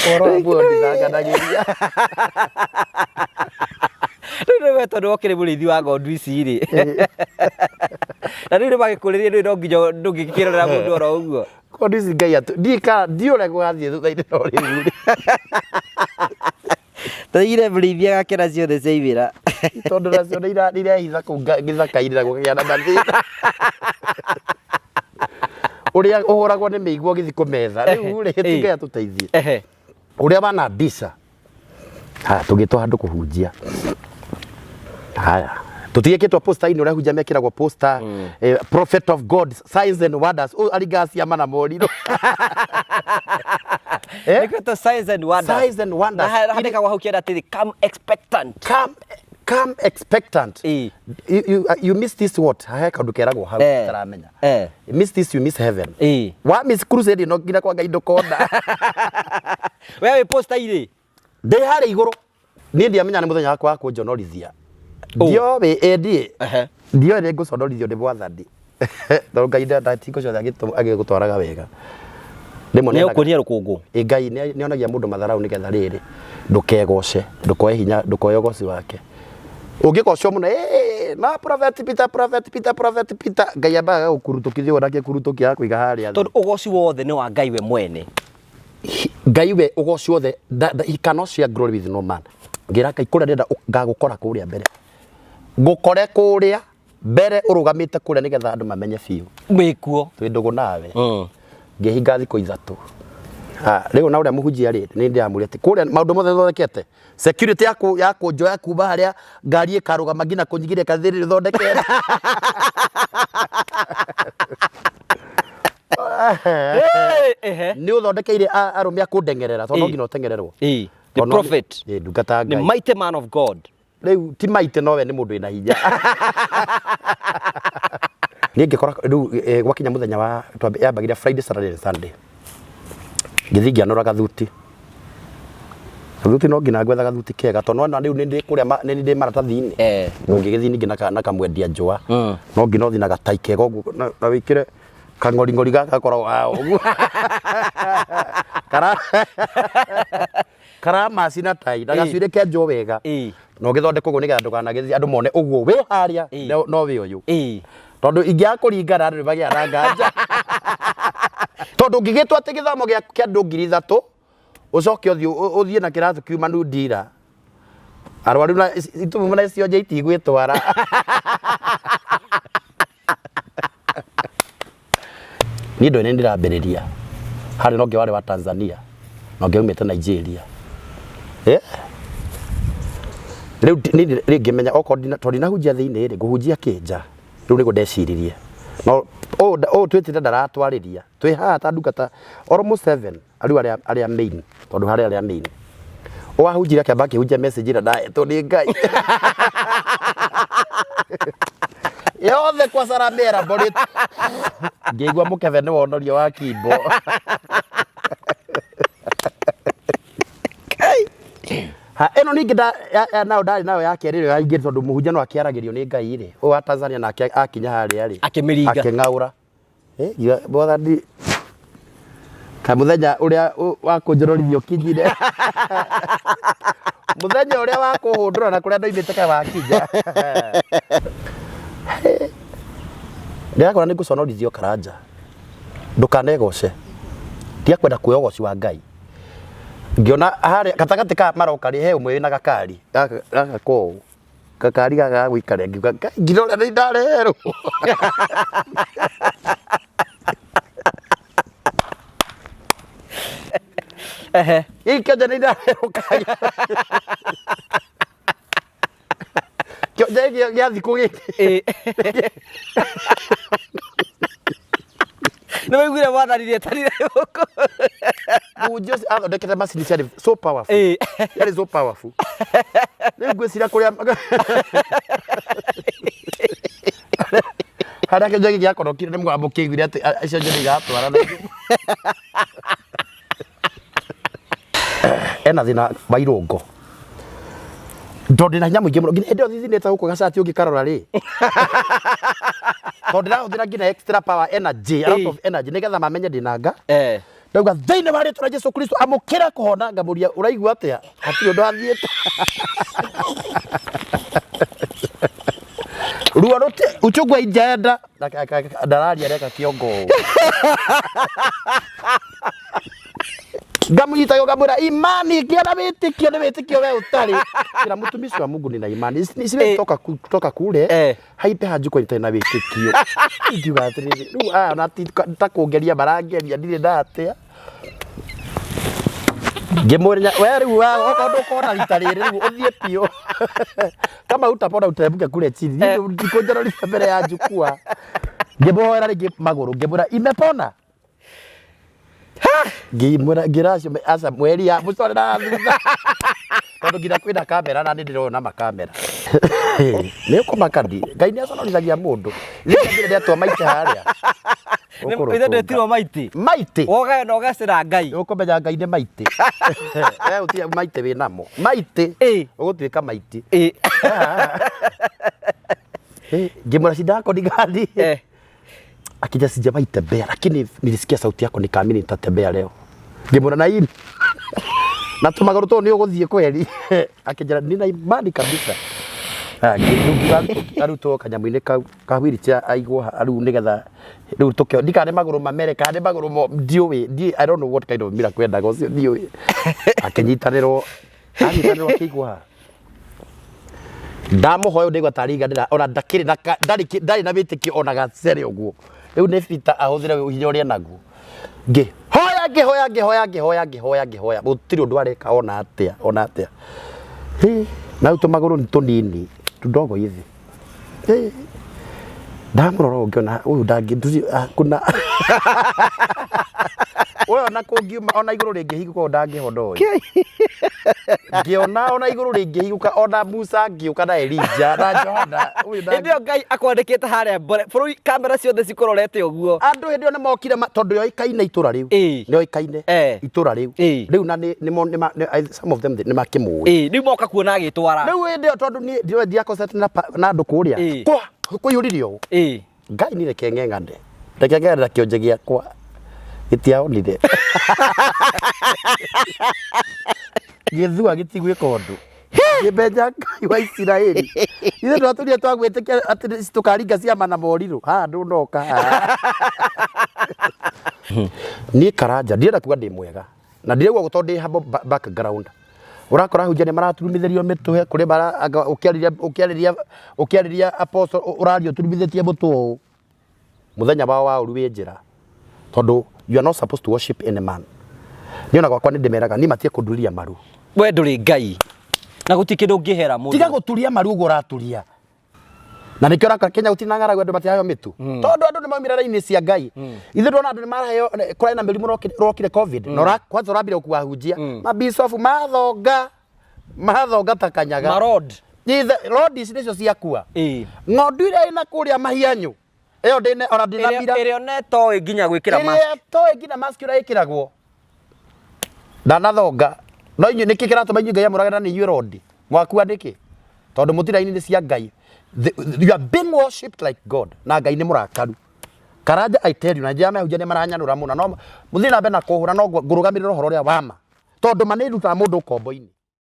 Ũhoro wa muoyo ndithanganagĩria. Rĩu nĩ we tondũ wokĩrĩ mũrĩithi wa ng'ondu ici rĩ. Na rĩu nĩ magĩkũrĩrie ndũĩ no nginya ndũngĩkĩrorera mũndũ oro ũguo. Ng'ondu ici Ngai atũ ndiĩ kana ndiũĩ ũrĩa gũgathiĩ thutha-inĩ no rĩu rĩ. Tũigire mũrĩithi agakena ciothe ciaimĩra. Tondũ nacio nĩ irehitha kũu gĩthaka-inĩ na gũkagĩa na mathĩna. Ũrĩa ũhũragwo nĩ mĩigua ũgĩthiĩ kũmetha. Rĩu rĩ, ti Ngai atũteithie. Ũrĩa wanandisha. Haya, tũgĩtwo handũ kũhunjia. Haya. Tũtigĩkĩtwo poster-inĩ ũrĩa hunjia mekĩragwo poster, prophet of God, signs and wonders. Ũyũ aringaga ciama na morirũ. Eh? Nĩkĩo signs and wonders. Signs and wonders. Na handĩkagwo hau kĩanda atĩrĩ, come expectant. Come expectant. Ĩĩ. You miss this what? Hahe kaũndũ keragwo hau ũtaramenya. You miss this, you miss heaven. Ĩĩ. Wa miss crusade ĩno nginya kwa Ngai ndũkona. We wĩ poster-inĩ? Ndĩ harĩa igũrũ. Niĩ ndiamenya nĩ mũthenya wakwa wa kũnjonorithia. Ũ. Ndioĩ ĩ ndiĩ. Ndioĩ nĩ ngũconorithio nĩ mwathani. Tondũ Ngai hingo ciothe agĩgũtwaraga wega. Rĩmwe Nĩ nĩendaga- ũkuonia rũkũngũ. Ĩ Ngai nĩ onagia mũndũ matharau nĩgetha rĩrĩ ndũkegoce, ndũkoe hinya, ndũkoe ũgoci wake. Ũngĩgocwo mũno, ĩ no Prophet Peter, Prophet Peter, Prophet Peter, Ngai ambaga agagũkurutũkithia ũguo na gĩkurutũkia agakũiga harĩa thĩ. Tondũ ũgoci wothe nĩ wa Ngai we mwene. Ngai we ũgoci wothe, he cannot share glory with no man. Ngĩra Ngai kũrĩa ndĩrenda ngagũkora kũrĩa mbere. Ngũkore kũrĩa mbere ũrũgamĩte kũrĩa nĩgetha andũ mamenye biũ. Wĩkuo. Twĩ ndũgũ nawe. Ngĩhinga thikũ ithatũ. Rĩu na ũrĩa mũhunjia rĩ, nĩ ndĩramwĩra atĩ kũrĩa maũndũ mothe thondekete. Security ya kũnjoya kuma harĩa ngari ĩkarũgama nginya kũnyigiria kathĩrĩ thondekete. Nĩ ũthondekeire arũme a kũndengerera tondũ no nginya ũtengererwo. The Tondũ prophet. Ĩ, ndungata ya The Ngai. mighty man of God. Rĩu ti mighty nowe nĩ mũndũ wĩna hinya. Niĩ ngĩkora rĩu gwakinya mũthenya wa yambagĩria Friday, Saturday and Sunday. Ngĩthiĩ ngĩanũra gathuti. Gathuti no nginya ngwetha gathuti kega tondũ nĩwona rĩu nĩ ndĩ kũrĩa nĩ ndĩ maratathi-inĩ. Ũngĩgĩthiĩ ningĩ na kamwendia njũa no nginya ũthiĩ na gatai kega ũguo na wĩkĩre kang'oring'ori gaka gakoragwo haha ũguo. Kara karamaci na tai na gacuĩrĩ kenjwo wega. Na ũgĩthondekwo ũguo nĩgetha ndũkanagĩthiĩ andũ mone ũguo wĩ harĩa no wĩ ũyũ. Tondũ ingĩaga kũringana andũ nĩ magĩaga na nganja. Tondũ ũngĩgĩtua atĩ gĩthomo kĩa andũ 3000 ũcoke ũthiĩ ũthiĩ na kĩratũ kiumanu ndira. Arwaru na itumumu na cionje itigwĩtwara. Niĩ ndoĩ nĩ ndĩrambĩrĩria. Harĩ na ũngĩ warĩ wa Tanzania na ũngĩ waumĩte Nigeria. Eh? Rĩu niĩ rĩu ngĩmenya okorwo ndina tondũ ndinahunjia thĩinĩ rĩ, ngũhunjia kĩ nja? Rĩu nĩguo ndeciririe. No ũyũ twĩtĩte ndaratwarĩria. Twĩ haha ta ndungata almost seven rĩu arĩa arĩa main tondũ harĩ arĩa main. Ũwahunjirie akĩamba akĩhunjia message ĩrĩa ndahetwo nĩ Ngai. Yothe kwa Saramera mbori. Ngĩigua mũkebe nĩ wonorio wa kimbo. Ha, ĩno ningĩ nayo ndarĩ nayo ya kerĩ ĩrĩa yaingĩ tondũ mũhunjia no akĩaragĩrio nĩ Ngai rĩ. Ũyũ wa Tanzania nake akinya harĩa rĩ. Akĩmĩringa. Akĩng'aũra. Eh, ngiuga, Mwathani ka mũthenya ũrĩa wa kũnjororithia ũkinyire. Mũthenya ũrĩa wa kũhũndũra na kũrĩa ndoimĩte ka wakinya. Ndĩrakora nĩ ngũconorithio Karanja. Ndũkanegoce. Ndiakwenda kuoya ũgoci wa Ngai. Ngĩona harĩa gatagatĩ ka maroka rĩ, he ũmwe wĩna gakari. Gaka gaka kũũ. Gakari gaka ga gũikara ngiuga Ngai nginya ũrĩa nĩ ndareherwo. Gĩkĩ kĩonje nĩ ndareherwo kari. Kĩonje gĩkĩ gĩa thikũ gĩkĩ. Nĩ waiguire mwathani nĩetanire gũkũ. Mũhunjia ũcio athondekete macini ciarĩ so powerful. Ciarĩ so powerful. Rĩu ngwĩciria kũrĩa harĩa kĩonje gĩkĩ gĩakorokire nĩ mũgambo kĩaiguire atĩ icio nĩ iratwarana. Ena thĩna wa irũngo. Tondũ ndĩna hinya mũingĩ mũno nginya hĩndĩ ĩyo thithinĩte gũkũ gacati ũngĩkarora rĩ tondũ ndĩrahũthĩra nginya extra power energy, a lot of energy nĩgetha mamenye ndĩna nga. Ndauga thĩinĩ wa rĩtwa rĩa Jesu Kristo amũkĩra kũhona, ngamũria ũraigua atĩa? Hatirĩ ũndũ athiĩte. Ruo rũti uchungu haijaenda. Ndararia areka kĩongo ũũ. Ngamũnyita ngamwĩra imani gĩa na wĩtĩkio nĩ wĩtĩkio we ũtarĩ. Kĩra mũtumishi wa Mungu nina imani. Siwezi toka kutoka kule. Haimbe hanjukwa itarĩ na wĩtĩkio. Ingiuga atĩrĩrĩ, rĩu aya ona ti ta kũngeria marangeria ndirĩ na atĩa. Ngĩmũria we rĩu okorwo ndũkona rita rĩrĩ rĩu ũthiĩ biũ. Kama utapona uteremke kule chini. Niĩ ndikũnjororithia mbere ya jukwaa. Ngĩmũhoera rĩngĩ magũrũ ngĩmwĩra imepona. Ngĩmwĩra ngĩra acio aca mweri ya mũcore na thutha. Tondũ nginya kwĩna kamera na nĩ ndĩrona makamera. Nĩ ũkũmaka ndi. Ngai nĩ aconorithagia mũndũ. Niĩ ndĩatua maitĩ harĩa. Ithe ndwetirwo maitĩ. Maitĩ. Wogayo na ũgacĩra Ngai. Ũkũmenya Ngai nĩ maitĩ. We ũtirĩ maitĩ wĩ namo. Maitĩ. Ũgũtuĩka maitĩ. Ngĩmwĩra shida yako ni gani? Akija sijawahi tembea lakini nilisikia sauti yako nikaamini nitatembea leo. Ngĩmwĩra na ini na tũmagũrũ tũũ nĩ ũgũthiĩ kweri. Akĩnjĩra nina imani kabisa. Arutwo kanyamũ-inĩ kau ka wheelchair aigwo rĩu nĩgetha rĩu tũkĩo ndikana nĩ magũrũ mamere kana nĩ magũrũ mo ndiũĩ ndi I don't know what kind of miracle endaga ũcio ndiũĩ. Akĩnyitanĩrwo anyitanĩrwo akĩigwo haha. Ndamũhoya ũndũ ndaigua tarĩ iganĩra ona ndakĩrĩ na ndarĩ ndarĩ na wĩtĩkio ona gacere ũguo. Rĩu nĩ Peter ahũthĩre hinya ũrĩa enaguo. Ngĩhoya ngĩhoya ngĩhoya ngĩhoya ngĩhoya ngĩhoya gũtirĩ ũndũ areka ona atĩa ona atĩa. Hĩ, na rĩu tũmagũrũ nĩ tũnini tũndogo hivi. Hĩ, ndamũrora ũũ ngĩona ũyũ ndangĩ kuna ũyũ ona kũngiuma ona igũrũ rĩngĩhingũka ũyũ ndangĩhona ũyũ. Ngĩona ona igũrũ rĩngĩhingũka ona Musa angĩũka na Elija na Johana ũyũ ndangĩ Hĩndĩ ĩyo Ngai akwandĩkĩte harĩa mbere bũrũri kamera ciothe cikũrorete ũguo. Andũ hĩndĩ ĩyo nĩ mokire tondũ yoĩkaine itũra rĩu. Nĩ yoĩkaine itũra rĩu. Rĩu na nĩ nĩ some of them nĩ makĩmũĩ. Rĩu moka kuona agĩtwara. Rĩu hĩndĩ ĩyo tondũ niĩ ndiũĩ ndiakosete na na andũ kũrĩa. Kwa kũiyũrire ũũ. Ngai niĩ reke ng'eng'ane. Reke ng'eng'ane na kĩonje gĩakwa. Gĩtiahonire. Gĩthua gĩtigwĩka ũndũ. Ngĩmenya Ngai wa Isiraeli. Ithuĩ twatũrire twagwĩtĩkia atĩ tũkaringa ciama na morirũ. Haha ndũnoka haha. Niĩ Karanja ndirenda kuga ndĩ mwega. Na ndirauga ũguo tondũ ndĩ humble background. Ũrakora ahunjia nĩ maraturumithĩrio mĩtwe kũrĩ mara anga ũkĩarĩria ũkĩarĩria ũkĩarĩria apostle ũraria ũturumithĩtie mũtwe ũũ. Mũthenya wao wa ũru wĩ njĩra. Tondũ you are not supposed to worship any man. Niĩ ona gwakwa nĩ ndĩmeraga niĩ matige kũndurĩria maru. We ndũrĩ Ngai. Na gũtirĩ kĩndũ ũngĩhera mũndũ. Tiga gũturia maru ũguo ũraturia. Na nĩkĩo ũrakora Kenya gũtirĩ na ng'aragu andũ matiraheo mĩtu. Tondũ andũ nĩ maumire raini cia Ngai. Ithuĩ ndona andũ nĩ maraheo kũrarĩ na mĩrimũ ũrokire COVID. Na kwanza ũrambire gũkua ahunjia. Mabicobu mathonga. Mathonga ta kanyaga. Marod. Ithe road ici nĩcio ciakua. Ng'ondu iria ĩna kũrĩa mahianyũ. Ĩyo ndĩne ona ndĩnamira. Ĩrĩa ona ĩtoĩ nginya gwĩkĩra mask. Ĩrĩa ĩtoĩ nginya mask ũrĩa ĩkĩragwo. Ndanathonga. No inyuĩ nĩkĩ kĩratũma inyuĩ Ngai amũrage na nĩ inyuĩ rondi? Mwakua nĩkĩ? Tondũ mũtirĩ raini-inĩ cia Ngai. You are being worshipped like God. Na Ngai nĩ mũrakaru. Karanja I tell you, na njĩra mehunjia nĩ maranyanũra mũno. No mũthiĩ na mbere na kũhũra no ngũrũgamĩrĩra ũhoro ũrĩa wa ma. Tondũ ma nĩ ĩrutaga mũndũ ũkombo-inĩ.